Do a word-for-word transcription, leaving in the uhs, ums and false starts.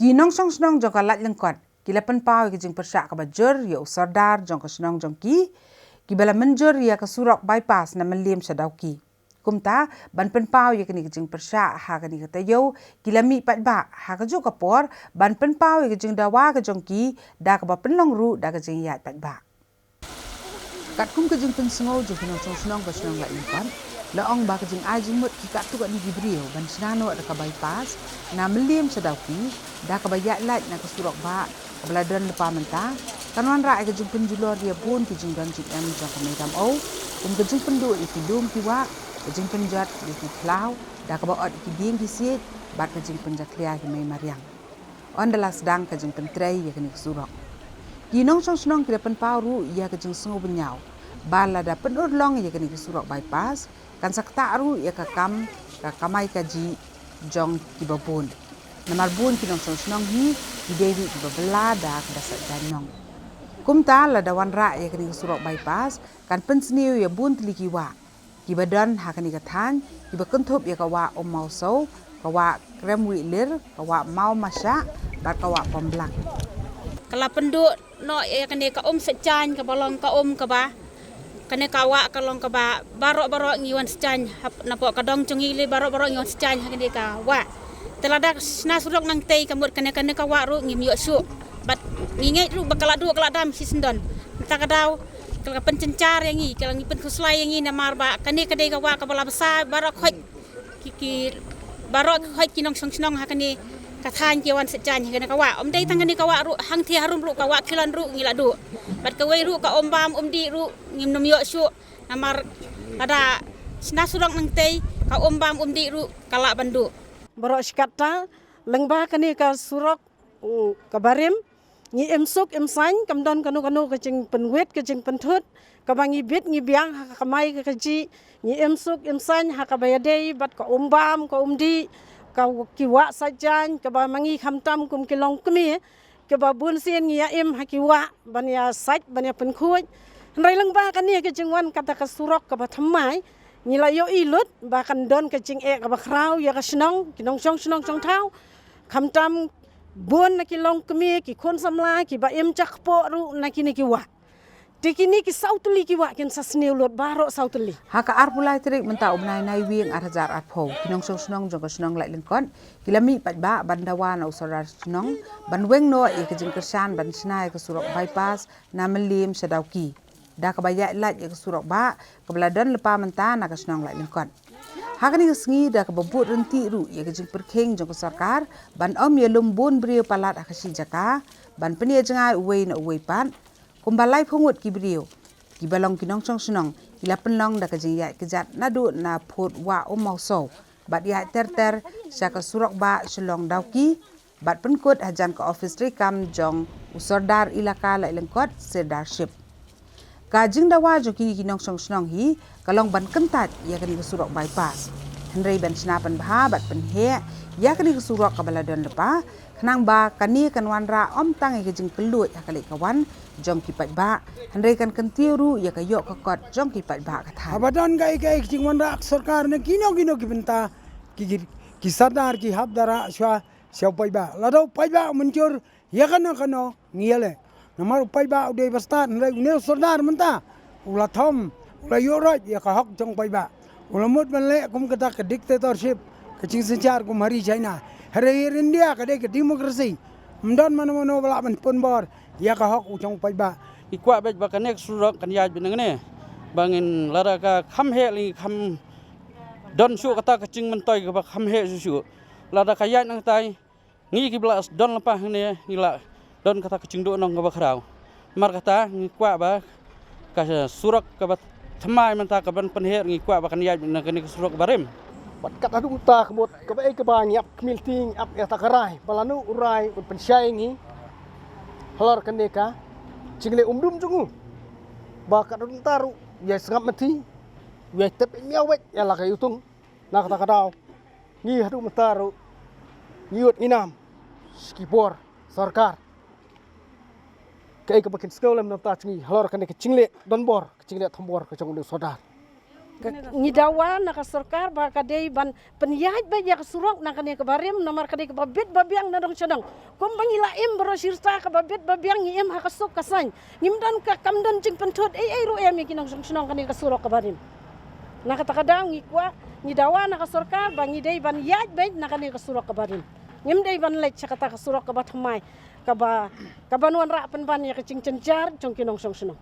Ki nongshong shnong jong ka Laitlyngkot ki la pynpaw ïa ka jingpyrshah kaba jur ïa u sordar jong ka shnong jong ki, kiba la mynjur ïa ka surok bypass na Mylliem sha Dawki. Kumta, ban pynpaw ïa kane ka jingpyrshah ha kane ka taïew, ki la mih paidbah ha kajuh ka por ban pynpaw ïa ka jingdawa ka jong ki, da kaba pynlong ruh da ka jingïaid paidbah. Katkum ka jingpynsngew jong ki nongshong shnong ka shnong Laitlyngkot, la ong ba ka jingai jingmut ki katto katne ki briew ban shna noh da ka bypass na Mylliem sha Dawki, da kaba ïaid lait na ka surok bah kaba la don lypa mynta, kan wanrah ïa ka jingpynjulor ïa bun ki jingdon jingem jong ka Mei Dam Au, kum ka jingpynduh ïa ki lum ki wah, ka jingpynjot ïa ki khlaw, da kaba ot ïa ki dieng ki siej, bad ka jingpynjakhlia ïa ki mei mariang. Ynda la sdang ka jingpyntrei ïa kane ka surok, ki nongshong shnong ki la pynpaw ruh ïa ka jingsngew bynñiaw ba lada pynurlong ïa kane ka surok bypass, kan sa ktah ruh ïa ka kam, ka kamai kajih jong kiba bun. Namar bun ki nongshong shnong hi ki dei ruh kiba bylla da kaba sait jaiñ nong. Kumta, lada wanrah ïa kane ka surok bypass, kan pynsniew ïa bun tylli ki wah kiba don ha kane ka thaiñ, kiba kynthup ïa ka wah Ummawsew, ka wah Kremwilir, ka wah Mawmashah, bad ka wah Pomblak. Ka la pynduh noh ïa kane ka um sait jaiñ kaba long ka um kaba, kane ka wah ka long kaba baroh baroh ngi wan sait jaiñ, hap napoh ka dong jong ngi lei baroh baroh ngi wan sait jaiñ ha kane ka wah. Te lada shna surok nangtei ka mut kane, kane ka wah ruh ngim ïoh shuh. Bad ngi ngeit ruh ba ka la duh ka la dam shisyndon. Mynta ka daw ka la pynjynjar ïa ngi, ka la ngi pynkhuslai ïa ngi namar ba kane ka dei ka wah kaba la bsa baroh khoit ki, ki baroh khoit ki nongshong shnong ha kane ka thaiñ ki wan sait jaiñ ha kane ka wah. Ym dei tang kane ka wah ruh, hangthie harum ruh ka wah Khilon ruh ngi la duh. Bad kawei ruh ka Umbam Umdih ruh ngim nym ïoh shuh. Namar lada shna surok nangtei ka Umbam Umdih ruh ka lah ban duh. Baroh shi katta, lyngba kane ka surok, mm, kaba rim, ngi im suk im saiñ, kam don kano kano ka jingpynwit ka jingpynthut, kaba ngi bit ngi biang ha ka kamai ka kajih, ngi im suk im saiñ ha kaba ïadei bad ka Umbam, ka Umdih, ka, ki wah sait jaiñ, kaba ma ngi khamtam kum ki longkmie, kaba bun sien ngi ïa im ha ki wah ban ïa sait, ban ïa pynkhuid. Hynrei lyngba kane ka jingwan kata ka surok kaba thymmai, ngi la ïohi lut ba kan don ka jingeh kaba khraw ïa ka shnong, ki nongshong shnong shong thaw, khamtam bun na ki longkmie, ki khun samla kiba im jakpoh ruh na kine ki wah. Te kine ki saw tylli ki wah kin sa sniew lut baroh saw tylli. Ha ka arphew lai tarik mynta u bnai Naiwieng ar hajar arphew, ki nongshong shnong jong ka shnong Laitlyngkot ki la mih paidbah ban dawa na u sordar shnong ban weng noh ïa ka jingkyrshan ban shna ïa ka surok bypass na Mylliem sha Dawki, da kaba ïaid lait ïa ka surok bah kaba la don lypa mynta na ka shnong Laitlyngkot. Ha kane ka sngi, da kaba bud ryntih ruh ïa ka jingpyrkhing jong ka sorkar ban ym ïalum bun briew palat ha ka shi jaka ban pynïajngai uwei na uwei pat, kumba laiphew ngut ki briew kiba long ki nongshong shnong ki la pynlong da ka jingïaid kjat naduh na phut wah Ummawsew bad ïaid ter ter sha ka surok bah Shillong Dawki, bad pynkut hajan ka ophis treikam jong u sordar ilaka Laitlyngkot, Sirdarship. Ka jingdawa jong kine ki nongshong shnong hi ka long ban kyntait ïa kane ka surok bypass, hynrei ban shna pynbha bad pynheh ïa kane ka surok kaba la don lypa, khnang ba kane kan wanrah ym tang ïa ka jingkylluid ha ka leit ka wan jong ki paidbah, hynrei kan kyntiew ruh ïa ka ïoh ka kot jong ki paidbah ka thaiñ. Haba don kaei kaei ka jingwanrah ka sorkar na kino kino ki bynta, ki, ki, ki sordar ki hap da rah shuwa sha u paidbah. Lada u paidbah u mynjur ïa kano kano, ngi ïaleh. Namar u paidbah u dei ba stad, hynrei une u sordar mynta u la thom, u la ïoh roit ïa ka hok jong u paidbah. U la mut ban leh kum kata ka dictatorship, ka jingsynshar kum ha ri China. Hynrei ha ri India ka dei ka democracy. Ym don mano mano ba lah ban pynbor ïa ka hok u jong u paidbah. Ngi kwah beit ba kane ka surok kan ïaid beit nangne, ba ngin, lada ka kham heh lei, kham don shuh kata ka jingmyntoi kaba kham heh shuh shuh. Lada ka ïaid nangtai, ngi kiba la don lypa hangne ngi la don kata ka jingduhnong kaba khraw. Namar kata ngi kwah ba ka surok kaba thymmai mynta kaban pynheh, ngi kwah ba kan ïaid na kane ka surok ba rim. Bad kat haduh mynta ka mut kaba ei kaba ngi ap kmie lynti, ngi ap ïa kata ka rai ba lano u rai un pynshai ngi halor kane ka jingleh umdum jong u. Ba kat haduh mynta ruh u ïai sngap mynti, u ïai tep ïa miaw weit ïa la ka ïutung. Na kata ka daw ngi haduh mynta ruh ngi ïoh ngi nam sha ki bor sorkar kaei kaba kin sngew lem na bynta jong ngi halor kane ka jingleh donbor, ka jingleh thombor ka jong une u sordar. Ngi dawa na ka sorkar ba ka dei ban pynïaid beit ïa ka surok na kane kaba rim, namar ka dei kaba bit ba biang na dong sha dong. Kumba ngi la im baroh shi rta kaba bit ba biang ngi im ha ka suk ka saiñ. Ngim don ka kam don jingpynthut ei ei ruh em ïa ki nongshong shnong kane ka surok kaba rim. Na kata ka daw ngi kwah ngi dawa na ka sorkar ba ngi dei ban ïaid beit na kane ka surok kaba rim. Ngim dei ban leit sha kata ka surok kaba thymmai kaba kaban wanrah pynban ïa ka jingjynjar jong ki nongshong shnong.